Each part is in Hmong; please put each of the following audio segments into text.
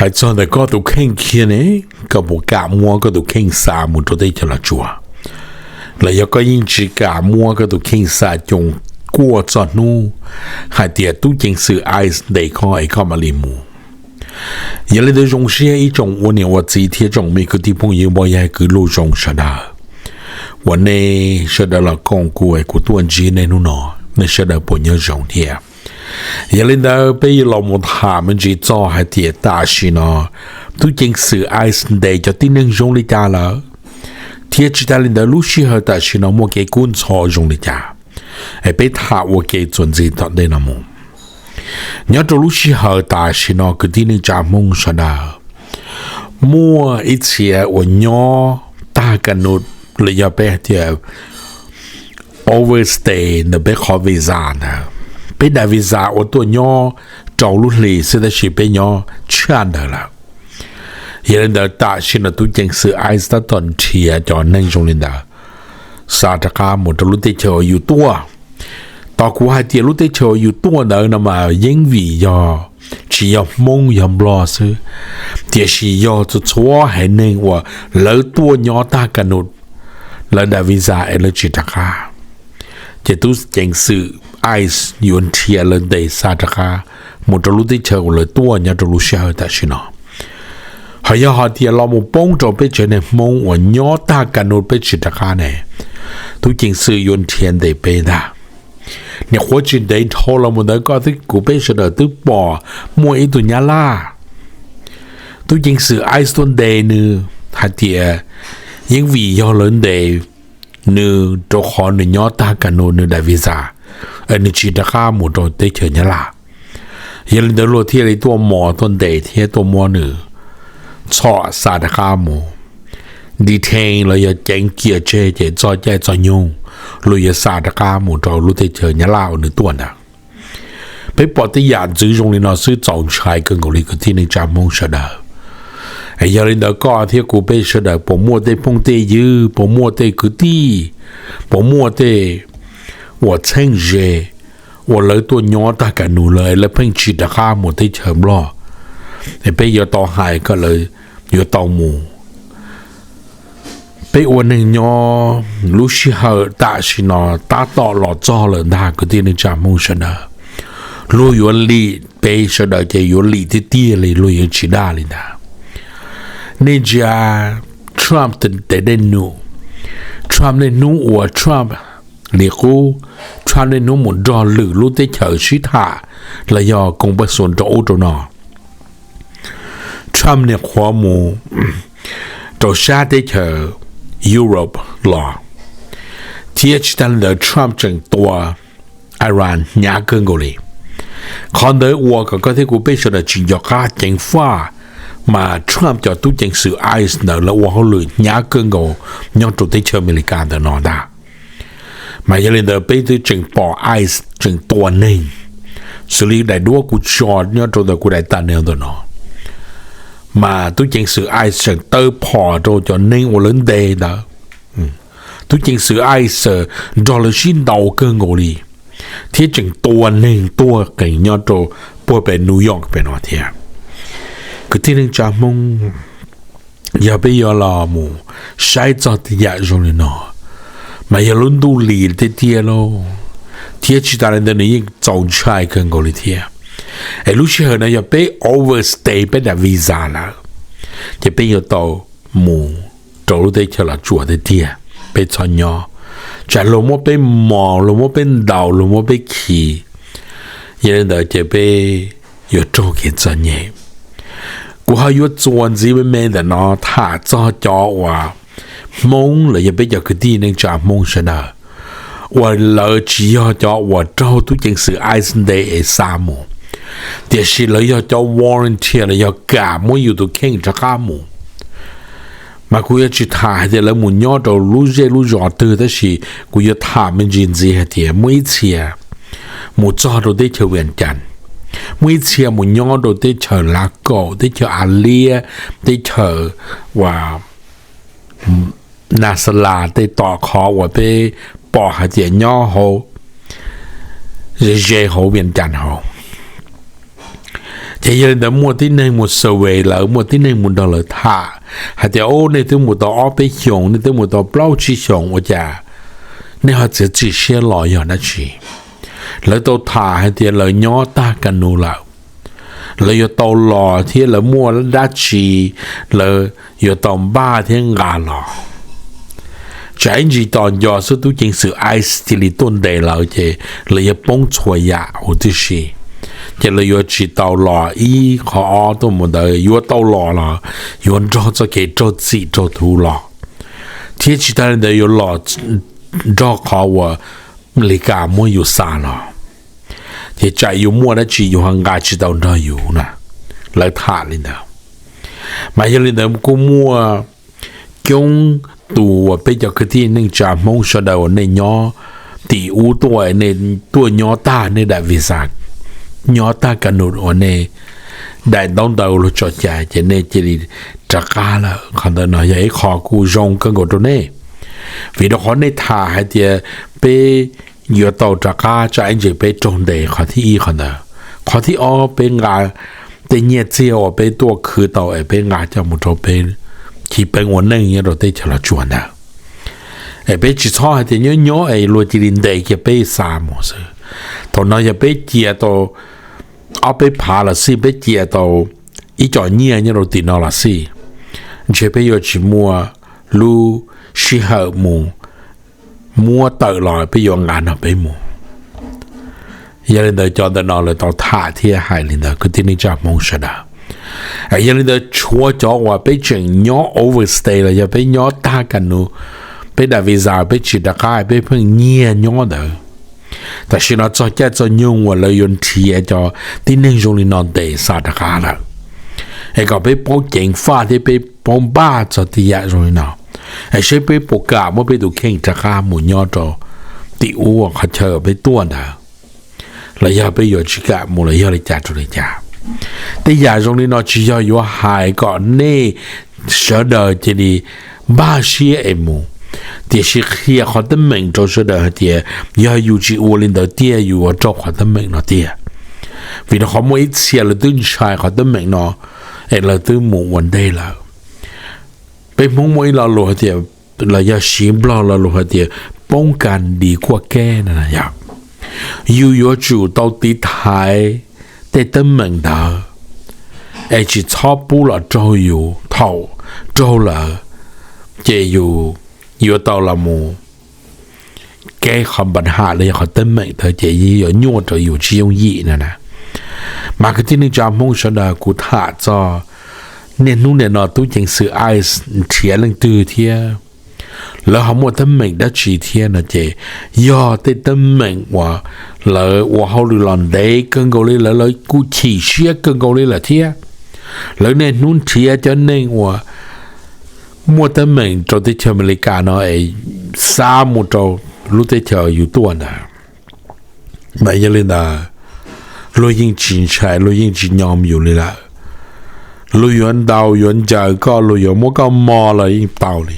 Hais txog ntawm koj tus kheej kiag ne, koj puas kam muab koj tus kheej xa mus rau teb chaws Los Tsuas, los yog koj yeej tsis kam muab koj tus kheej xa coos kuaj txog hnub hais tias tub ceev xwm ICE ntes koj es koj mam li mus? Yog li ntawd zoo siab ib tsoom ua niam ua txiv thiab tsoom me kwv tij phooj ywg npoj yag kwv lub zoo sawv daws, uas nej sawv daws los koom kuv es kuv tuaj ntsib nej hnub no, nej sawv daws puas nyob zoo thiab? Yog li ntawd peb yuav los mus tham me ntsis txog hais tias tam sim no tub ceev xwm ICE ntes cov tib neeg zoo li cas lawm, thiab tsis tas li ntawd lub sij hawm tam sim no muaj kev kub ntxhov zoo li cas. Es peb tham ua ke txuas ntxiv tom ntej no mus. Nyob rau lub sij hawm tam sim no kwv tij neej tsa Hmoob sawv daws, muaj ib txhia uas nyob tag ka nus, los yog peb hais tias overstay ntawm peb qhov visa ntawd. Peb daim visa uas tuaj nyob rau lub hlis xwb tab sis peb nyob tshaj ntawd lawm. Yog li ntawd tam sim no tub ceev xwm ICE tab tom nrhiav cov neeg zoo li ntawd xa rov qab mus rau lub teb chaws uas yus tuaj. Tos kuv hais tias lub teb chaws uas yus tuaj ntawd no mas yeej vim yog tsis yog Hmoob yog Nplog xwb, tiam sis yog txhua txhua haiv neeg uas lawv tuaj nyob tag ka nus, lawv daim visa es lawv tsis rov qab, ces tub ceev xwm ICE yuav nrhiav lawv ntes xa rov qab mus rau lub teb chaws uas lawv tuaj nyob rau lub sij hawm tam sim no. Ho yog hais tias los mus poob rau peb tsev neeg Hmoob uas nyob tag ka nus peb tsis rov qab ne, tub ceev xwm yuav nrhiav ntes peb ntag. Nyuam qhuav tsis ntev dhau los mus ntawd koj thiab kuv peb sawv daws twb pom muaj ib tug Nyab Laj, tub ceev xwm ICE tuaj ntes nws hais tias yeej vim yog lawv ntes nws rau qhov nws nyob tag ka nus nws daim visa, nws tsis rov qab mus rau teb chaws Nyab Laj. Yog li ntawd luag thiaj li tuaj mos tuaj ntes thiab tuaj muab nws txhom xa rov qab mus, detain los yog ceev cia tseg ces txog caij txog nyoog luag yuav xa rov qab mus rau lub teb chaws Nyab Laj uas nws tuaj ntawd. Peb pom tej yam ntxwv zoo li no xwb txaus ntshai kawg nkaus li kwv tij neej tsa Hmoob sawv daws. Yog li ntawd koj thiab kuv peb sawv daws puas muaj tej phooj tej ywg, puas muaj tej kwv tij, puas muaj tej uas txheeb ze uas lawv tuaj nyob tag ka nus lawm lawv pheej tsis rov qab mus teb chaws Nplog, es peb yuav tau hais kom lawv yuav tau mus. Peb ua neeg nyob lub sij hawm tam sim no tab tom los txog lawm ntag kwv tij neej tsa Hmoob sawv daws. Luag yuav lim peb sawv daws ces yuav lim tiag tiag li, luag yuav tsis daj li ntag. Nej ntsia Trump tes dej num, Trump niaj hnub ua Trump li qub, Trump niaj hnub mus nrog lwm lub teb chaws sib tham los yog koom paj xus rau ub rau no. Trump niaj qhuav mus rau sab teb chaws Europe los, thiab tsis tas li ntawd Trump tseem tua Iran hnyav kawg nkaus li. Qhov ntawd ua kom koj thiab kuv peb sawv daws tsis nco qab ceev faj, mas Trump cov tub ceev xwm ICE ntawd lawv ua hauj lwm hnyav kawg nkaus nyob rau teb chaws Amelikas ntawm no ntag. Mas yog li ntawd peb twb tseem pom ICE tseem tua neeg, xws li daim duab kuv tso nyob rau ntawm kuv daim thumbnail ntawm no, mas tub ceev xwm ICE tseem taw phom rau cov neeg uas lawv ntes ntawd. Tub ceev xwm ICE nrog lawv sib ntaus kawg nkaus li, thiab tseem tua neeg tuag qees nyob rau puag pem New York pem no thiab. Kwv tij neej tsa Hmoob, yog peb yuav los mus saib txog tej yam zoo li no, mas yog lub ntuj lis tiag tiag lauj, thiab tsis tas li ntawd nws yeej txaus ntshai kawg nkaus li thiab. Es lub sij hawm no yog peb overstay peb daim visa lawm, ces peb yuav tau mus rau lub teb chaws Los Tsuas tiag tiag, peb txhob nyob, tsam luag muab peb mos, luag muab peb ntaus, luag muab peb khi. Yog li ntawd ces peb yuav raug kev txom nyem. Kuv ho yuav txuas ntxiv me me ntawm no tham txog cov uas Hmoob los yog peb cov kwv tij neej tsa Hmoob sawv daws, uas lawv tsis yog cov uas raug tub ceev xwm ICE ntes es xa mus, tiam sis lawv yog cov volunteer los yog kam muab yus tus kheej rov qab mus. Mas kuv yuav tsis tham hais tias lawv mus nyob rau lub zej lub zos twg, tab sis kuv yuav tham me ntsis ntxiv hais tias muaj ib txhia mus txog rau teb chaws Vias Cas, muaj ib txhia mus nyob rau teb chaws Lav Kaum, teb chaws Av Liab, teb chaws uas Nas Las tej tom qhov uas peb pom hais tias nyob hauv ze ze hauv Vias Cas hauv. Ces yog li ntawd muaj tib neeg mus survey lawv, muaj tib neeg mus nrog lawv tham hais tias, o, nej twb mus tau ob peb xyoos, nej twb mus tau plaub tsib xyoos, ua cas nej ho txiav txim siab los yog dab tsi? Lawv tau tham hais tias lawv nyob tag ka nus lawm, lawv yuav tau los thiab lawv muaj dab tsi lawv yuav tau npaj thiab nqa los. Tsam ib ntsis tos nco xwb tub ceev xwm ICE cia li tuaj ntes lawv ces lawv yuav poob txhua yam huv tib si, ces lawv yuav tsis tau los ib qho ob tuaj mus ntawd, yuav tau los los yuav nrog txoj kev raug txim raug thuv los, thiab tsis tas li ntawd yuav los nrog qhov uas Amelikas muab yus xa los, ces tsam yus muaj dab tsi yus ho nqa tsis tau nrog yus na. Lawv tham li ntawd. Mas yog li ntawd kuj muaj coob tus uas peb cov kwv tij neej tsa Hmoob sawv daws uas nej nyob tim ub tuaj, nej tuaj nyob tag nej daim visa, nyob tag ka nus uas nej daim ntaub ntawv luag tso cai ces nej cia li rov qab lawm. Qhov ntawd no yog ib qho kuj zoo kawg nkaus rau nej, vim rau qhov nej tham hais tias peb yuav tau rov qab tsam ib ntsis peb raug ntes qhov thib ib qhov ntawd. Qhov thib ob peb nqa tej nyiaj txiag uas peb tuaj khwv tau es peb nqa coj mus rau peb chiv peev ua neej nyob rau teb chaws Los Tsuas ntawd, es peb tsis txhob hais tias nyob nyob es luag cia li ntes kiag peb xa mus xwb. Thaum no yog peb cia tau ob peb phav los xij, peb cia tau ib co nyiaj nyob rau tim no los xij, ntshe peb yuav tsis muaj lub sij hawm mus muab tawm los peb yuav nqa nrog peb mus. Yog li ntawd cov ntawm no lawv tau tham thiab hais li ntawd kwv tij neej tsa Hmoob sawv daws. Yog li ntawd tshuav cov uas peb tseem nyob overstay los yog peb nyob tag ka nus, peb daim visa peb tsis rov qab peb pheej nyiag nyob ntawd, tam sim no txog caij txog nyoog uas lawv yuav nrhiav cov tib neeg zoo li no ntes xa rov qab lawm, es kom peb paub ceev faj thiab peb paub npaj txog tej yam zoo li no, es seb peb puas kam muab peb tus kheej rov qab mus nyob rau tim ub qhov chaw peb tuaj ntawd, los yog peb yuav tsis kam mus los yog li cas rau li cas. Tej yam zoo li no tsis yog yuav hais kom nej sawv daws cia li npaj siab es mus, tiam sis qhia qhov teeb meem rau sawv daws hais tias yog yus tsis ua li ntawd tiag yus yuav raug qhov teeb meem no tiag. Vim rau qhov muaj ib txhia lawv twb ntshai qhov teeb meem no es lawv twb mus ua ntej lawm. Peb Hmoob muaj ib lo lus hais tias, los yog siv Nplog lo lus hais tias poob kas dis kuaj keb no yog yus yuav tsum tau tiv thaiv tej teeb meem ntawd es tsis txhob pub los raug yus. Thaum raug lawm ces yus yuav tau los mus keb qhov npa ham los yog qhov teeb meem ntawd ces yeej yuav nyuaj rau yus tsis yooj yim no na. Mas kwv tij neej tsa Hmoob sawv daws, kuv tham txog niaj hnub nim no tub ceev xwm ICE nrhiav leej twg thiab lawv ho muaj teeb meem dab tsi thiab no ces yog tej teeb meem uas lawv ua hauj lwm los ntev kawg nkaus li lawm, lawv kuj chim siab kawg nkaus li lawm thiab. Lawv niaj hnub nrhiav cov neeg uas muaj teeb meem rau teb chaws Amelikas no es xa mus rau lub teb chaws yus tuaj ntawd. Mas yog li ntawd, luag yeej tsis ntshai, luag yeej tsis nyom yus li lawm. Luag yuav ntaus yuav ncaws koj, luag yuav muab koj mos los yeej tau li.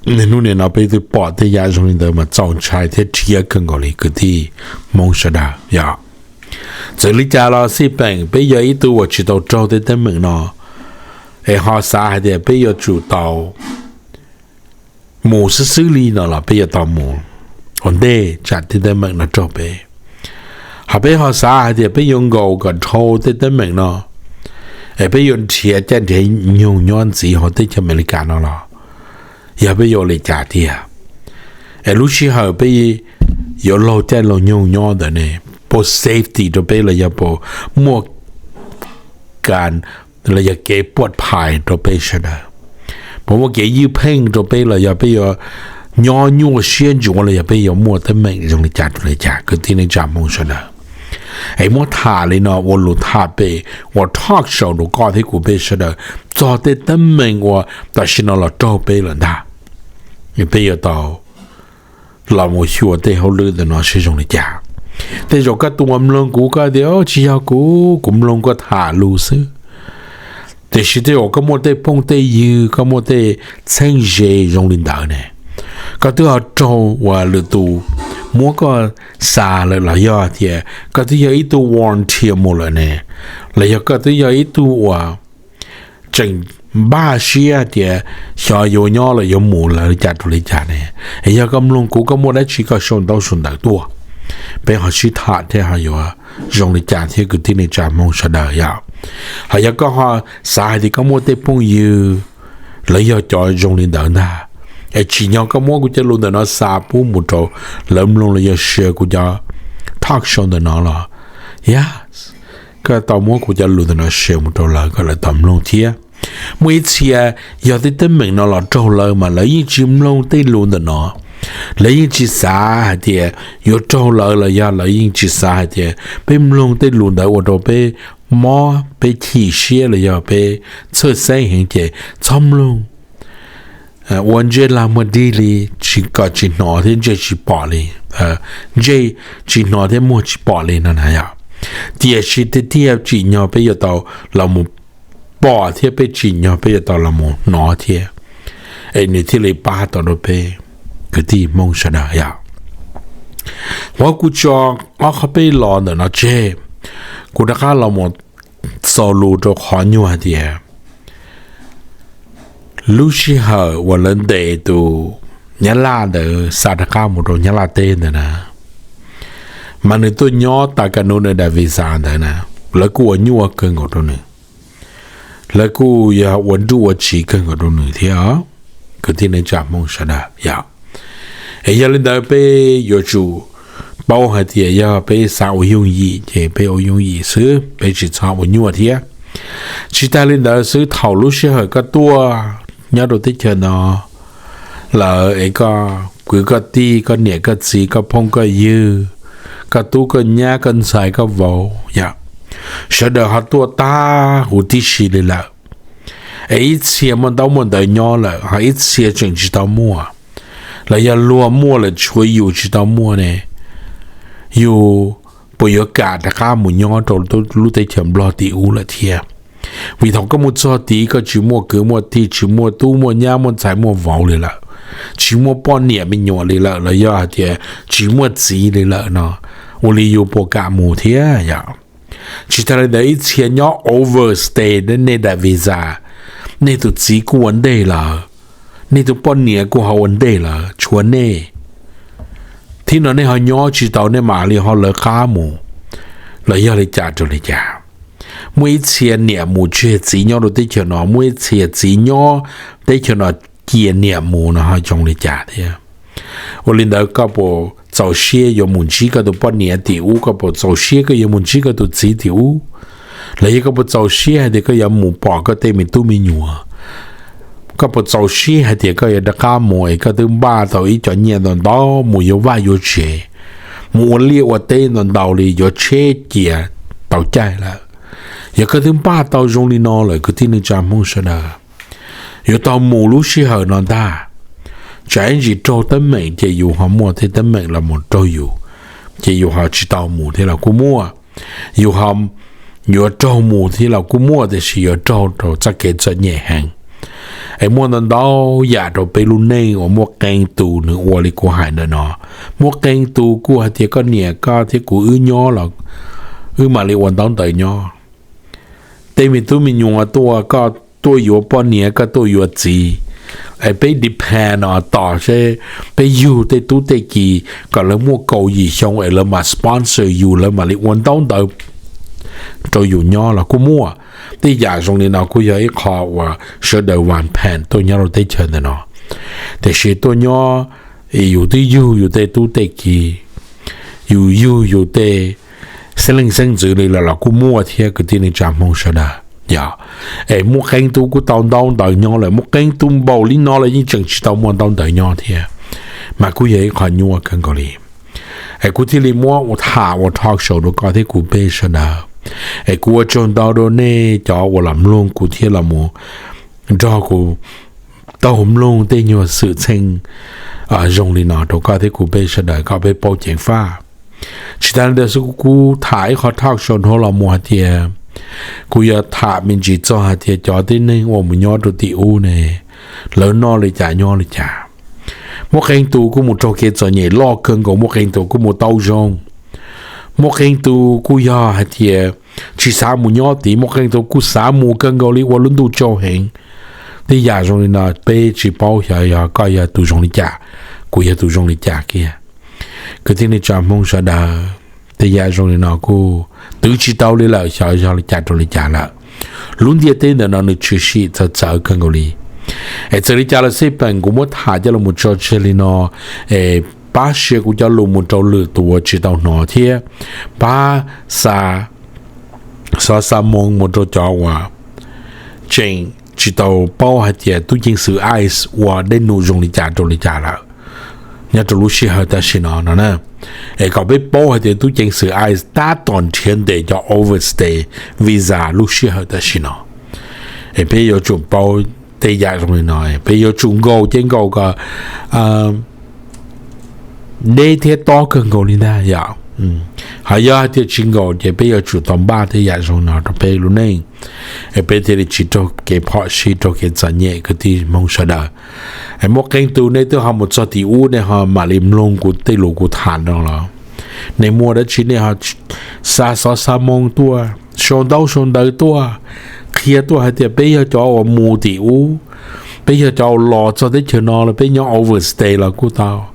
Niaj hnub nim no peb twb pom tej yam zoo li ntawd mas txaus ntshai thiab rhiav kawg nkaus li kwv tij Hmoob sawv daws yog. Txawm li cas los xij peem peb yog ib tug uas tsis tau raug tej teeb meem no es ho xav hais tias peb yuav tsum tau mus xwb xwb li no los peb yuav tau mus ua ntej tsam tej teeb meem no raug peb. Ho peb ho xav hais tias peb yuav nkaum kom dhau tej teeb meem no es peb yuav nrhiav caij nrhiav nyoog nyob ntxiv hauv teb chaws Amelikas no los yog peb yuav ua li cas tiag? Es lub sij hawm peb yuav laug caij laug nyoog nyob ntawd ne, puas safety rau peb los yog puas muaj kas los yog kev puaj phais rau peb sawv daws? Puas muaj kev ywj pheej rau peb los yog peb yuav nyob nyuaj siab ntsuav los yog peb yuav muaj teeb meem zoo li cas rau li cas kwv tij neej tsa Hmoob sawv daws? Es muab tham li no ua lus tham pem ua talk show rau koj thiab kuv peb sawv daws txog tej teeb meem uas tam sim no los raug peb lawm ntag. Peb yuav tau los mus xyuas tej hauj lwm ntawm no seb zoo li cas. Tej zaum koj tus uas mloog kuv koj tias tsis yog kuv, kuv mloog koj tham lus xwb. Tiam sis tej zaum koj muaj tej phooj tej ywg, koj muaj tej txheeb ze zoo li ntawd ne, koj twb ho raug uas lwm tus muab koj xa lawm los yog tias koj twb yog ib tug volunteer mus lawm ne, los yog koj twb yog ib tug uas tseem npaj siab tias xyov yuav nyob los yuav mus los li cas rau li cas ne, es yog koj mloog kuv koj muaj dab tsi koj sau ntaub sau ntawv tuaj, peb ho sib tham thiab ho yuav zoo li cas thiab kwv tij neej tsa Hmoob sawv daws yom. Ho yog koj ho xav hais tias koj muaj tej phooj ywg lawv yog cov zoo li ntawd ntag, es tsim nyog koj muab kuv cov lus ntawm no xa pub mus rau lawv mloog los yog share kuv cov talk show ntawm no los, yog koj tau muab kuv cov lus ntawm no share mus rau lawv kom lawv tau mloog thiab. Muaj ib txhia yog tej teeb meem no los raug lawv mas lawv yeej tsis mloog tej lus ntawm no. Lawv yeej tsis xav hais tias yuav raug lawv los yog lawv yeej tsis xav hais tias peb mloog tej lus ntawd ua rau peb mob peb chim siab los yog peb txhawj xeeb heev ces txhob mloog. Ua ntsej lag muag dig li, kom tsis hnov thiab ntsej tsis pom li, ntsej tsis hnov thiab muag tsis pom li no na yom. Tiam sis tiag tiag tsim nyog peb yuav tau los mus pom thiab peb tsim nyog peb yuav tau los mus hnov thiab, es nws thiaj li pab tau rau peb kwv tij Hmoob sawv daws yom. Qhov kuv tso ob qhov peb los ntawm no tseg, kuv rov qab los mus txaus lus rau qhov nyuag hais tias lub sij hawm uas lawv ntes tus Nyab Laj ntawd xa rov qab mus rau Nyab Laj teb ntawd na, mas nws tuaj nyob tas ka nub nws daim visa ntawd na, lawv kuj ua nyuaj kawg nkaus rau nws, lawv kuj yog ua nruj ua tsiv kawg nkaus rau nws thiab, kwv tij neej tsa Hmoob sawv daws yom. Es yog li ntawd peb yuav tsum paub hais tias yog peb xav ua yooj yim ces peb ua yooj yim xwb, peb tsis txhob ua nyuaj thiab. Tsis tas li ntawd xwb, thaum lub sij hawm koj tuaj nyob rau teb chaws no lawm es koj kwv koj tij, koj niam koj txiv, koj phooj koj ywg, koj tub koj nyab, koj ntxhais koj vauv yom, sawv daws ho tuaj tag huv tib si li lawm, es ib txhia muaj ntaub muaj ntawv nyob lawm ho ib txhia tseem tsis tau muaj, los yog luag muaj lawm tshuav yus tsis tau muaj ne, yus puas yuav kam rov qab mus nyob rau lub teb chaws Nplog tim ub lawm thiab? Vim thaum koj mus txog tid koj tsis muaj kwv muaj tij, tsis muaj tub muaj nyab muaj ntxhais muaj vauv li lawm, tsis muaj poj niam me nyuam li lawm, los yog hais tias tsis muaj txiv li lawm no, ua li yus puas kam mus thiab yom? Tsis tas li ntawd, ib txhia nyob overstay nej daim visa, nej tus txiv kuj ua ntej lawm, nej tus poj niam kuj ho ua ntej lawm, tshuav nej. Thib no nej ho nyob tsis tau, nej mam li ho lawv qab mus los yog li cas rau li cas? Muaj ib txhia niam mus tseg txiv nyob rau teb chaws no, muaj ib txhia txiv nyob teb chaws no cia niam mus no ho zoo li cas thiab? Ua li ntawd koj puas txaus siab yuav mus ntsib koj tus poj niam tim ub? Koj puas txaus siab koj yuav mus ntsib koj tus txiv tim ub? Los yog koj puas txaus siab hais tias koj yuav mus pom koj tej me tub me nyuam? Koj puas txaus siab hais tias koj yuav rov qab mus es koj twb npaj tau ib co nyiaj ntau ntau mus yuav vaj yuav tsev, mus ua liaj ua teb ntau ntau li, yuav tsheb cia tau caij lawm? Yog koj twb npaj tau zoo li no lawm kwv tij neej tsa Hmoob sawv daws, yuav tau mus lub sij hawm no ntag. Tsam ib ntsis raug teeb meem ces yus ho muaj tej teeb meem los mus raug yus, ces yus ho tsis tau mus thiab los kuj muaj. Yus ho yuav raug mus thiab los kuj muaj, tiam sis yuav raug rau txoj kev txom nyem heev. Es muaj ntau ntau yam rau peb lub neej uas muaj qee tus nws ua li kuv hais ntawm no. Muaj qee tus kuj hais tias koj niam koj thiab kuv wb nyob los wb mam li ua ntaub ntawv nyob. Tej me tub me nyuam tuaj, koj tuaj yuav poj niam, koj tuaj yuav txiv, es peb depend no tos seb peb yug tej tub tej ki kom lawv muaj kaum yim xyoo es lawv mam sponsor yus, lawv mam li ua ntaub ntawv rau yus nyob los kuj muaj. Tej yam zoo li no kuj yog ib qho uas sawv daws vas pheem tuaj nyob rau teb chaws ntawm no. Tiam sis tuaj nyob yus twb yug yus tej tub tej ki, yus yug yus tej xeeb leej xeeb ntxwv li lawm los kuj muaj thiab kwv tij neej tsa Hmoob sawv daws. Yog es muaj qee tus kuj tau ntaub ntawv nyob lawm, muaj qee tus npaum li no los yeej tseem tsis tau muaj ntaub ntawv nyob thiab, mas kuj yog ib qho nyuaj kawg nkaus li. Es kuv thiaj li muab ua tham ua talk show rau koj thiab kuv peb sawv daws. Es kuv ua tsaug ntau rau nej cov uas los mloog kuv thiab los mus nrog kuv taug mloog tej nyuag xwm txheej zoo li no rau koj thiab kuv peb sawv daws kom peb paub ceev faj. Tsis tas li ntawd xwb, kuv tham ib qho talk show dhau los mus hais tias kuv yuav tham me ntsis txog hais tias cov tib neeg uas mus nyob rau tim ub ne, lawv noj li cas nyob li cas. Muaj qee tus kuj mus raug kev txom nyem loj kawg nkaus, muaj qee tus kuj mus tau zoo, muaj qee tus kuj yog hais tias tsis xav mus nyob tid, muaj qee tus kuj xav mus kawg nkaus li ua lub ntuj tsau heev. Tej yam zoo li no peb tsis paub xyov yog koj yog tus zoo li cas, kuv yog tus zoo li cas kiag. Kwv tij neej tsa Hmoob sawv daws, tej yam zoo li no kuj twv tsis tau li lawm, xyov yog li cas rau li cas lawm. Lub ntiaj teb ntawm no nws tshwm sim txawv txawv kawg nkaus li. Es txawm li cas los xij peem kuv muab tham coj los tso tseg li no, es pab share kuv cov lus mus rau lwm tus uas tsis tau hnov thiab pab xa xov xa moo mus rau cov uas tseem tsis tau paub hais tias tub ceev xwm ICE ua dej num zoo li cas rau li cas lawm nyob rau lub sij hawm tam sim no no na. Es kom peb paub hais tias tub ceev xwm ICE tab tom nrhiav ntes cov overstay visa lub sij hawm tam sim no. Es peb yuav tsum paub tej yam zoo li no, peb yuav tsum nkaum ces nkaum kom deb thiab tob kawg nkaus li ntag yom. Ho yog hais tias tsis nkaum ces peb yuav tsum tau npaj tej yam zoo no rau peb lub neej, es peb thiaj li tsis raug kev phom sij raug kev txom nyem kwv tij Hmoob sawv daws. Es muaj qee tus nej twb ho mus txog tim ub nej ho mam li mloog kuv tej lus kuv tham no los, nej muaj dab tsi nej ho xa xov xa moo tuaj, sau ntaub sau ntawv tuaj, qhia tuaj hais tias peb yog cov uas mus tim ub, peb yog cov uas los txog teb chaws no los peb nyob overstay los kuj tau.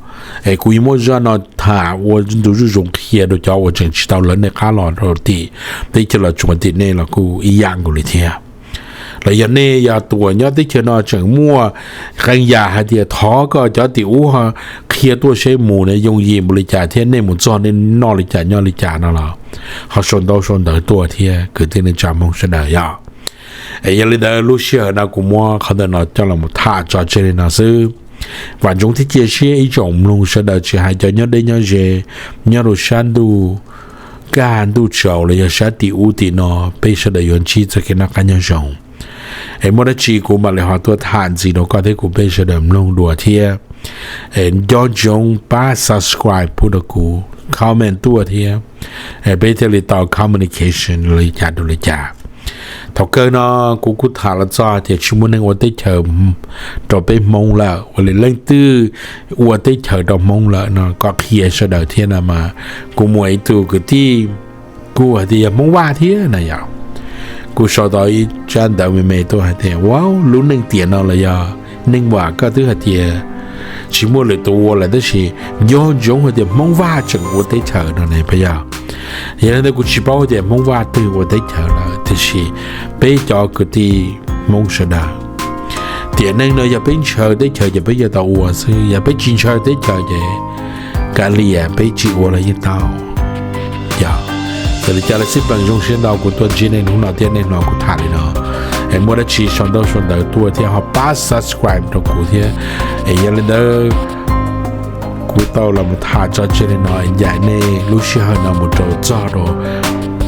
Es kuv yuav muab zaj no tham ua ntu zuj zus qhia rau cov uas tseem tsis tau lawv nej qab los rau tim teb chaws Los Tsuas tim nej los kuj ib yam nkaus li thiab. Los yog nej yog tus uas nyob teb chaws no tseem muaj qee yam hais tias thov kom cov tim ub qhia tuaj seb mus ne yooj yim npaum li cas thiab nej mus txog nej noj li cas nyob li cas no los ho sau ntaub sau ntawv tuaj thiab kwv tij neej tsa Hmoob sawv daws yom. Es yog li ntawd lub sij hawm no kuv muab qhov ntawm no coj los tham tso tseg li no xwb. Vam ntsoov thiab cia siab ib tsoom mloog sawv daws tsis hais cov nyob deb nyob ze, nyob rau sab ntuj kaj ntuj tsaus los yog sab tim ub tim no, peb sawv daws yuav ntsib txoj kev noj qab nyob zoo. Es muaj dab tsi kuv mam li ho tuaj tham ntxiv rau koj thiab kuv peb sawv daws mloog dua thiab. Es nco ntsoov pab subscribe pub rau kuv, comment tuaj thiab, es peb thiaj li tau communication li cas rau li cas. Thaum kawg no kuv kuj tham los txog tias tsis muaj neeg ua teb chaws rau peb Hmoob lawm, ua li leej twg ua teb chaws rau Hmoob lawm no kom qhia sawv daws thiab no mas. Kuv muaj ib tug kwv tij kuj hais tias yog Hmoob Vaj thiab na yom, kuj sau tau ib tsab ntawv me me tuaj hais tias, wow, lub neej tiam no los yog neej vam koj twb hais tias tsis muaj lwm tus ua lawm tab sis nco ntsoov hais tias Hmoob Vaj tseem ua teb chaws no ne peb yog. Yog li ntawd kuv tsis paub hais tias Hmoob Vaj twg ua teb chaws lawm tiam sis peb cov kwv tij Hmoob sawv daws, tiam neej no yog peb ntshaw teb chaws ces peb yuav tau ua xwb, yog peb tsis ntshaw teb chaws ces kav liam peb tsis ua los yeej tau. Yog, txawm li cas los xij peem zoo siab ntau kuv tuaj ntsib nej hnub no thiab nej hnov kuv tham li no. Es muaj dab tsi sau ntaub sau ntawv tuaj thiab ho pab subscribe rau kuv thiab. Es yog li ntawd kuv tau los mus tham tso tseg li no, ncaim nej lub sij hawm no mus rau txog rau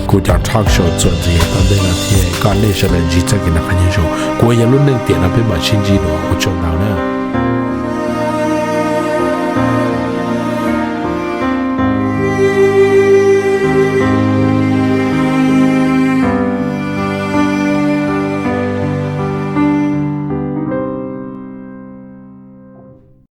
kuv cov talk show txuas ntxiv tom ntej no thiab kom nej sawv daws ntsib txoj kev noj qab nyob zoo. Kuv yog lub neej tiam no peb mam sib ntsib dua, ua tsaug ntau na.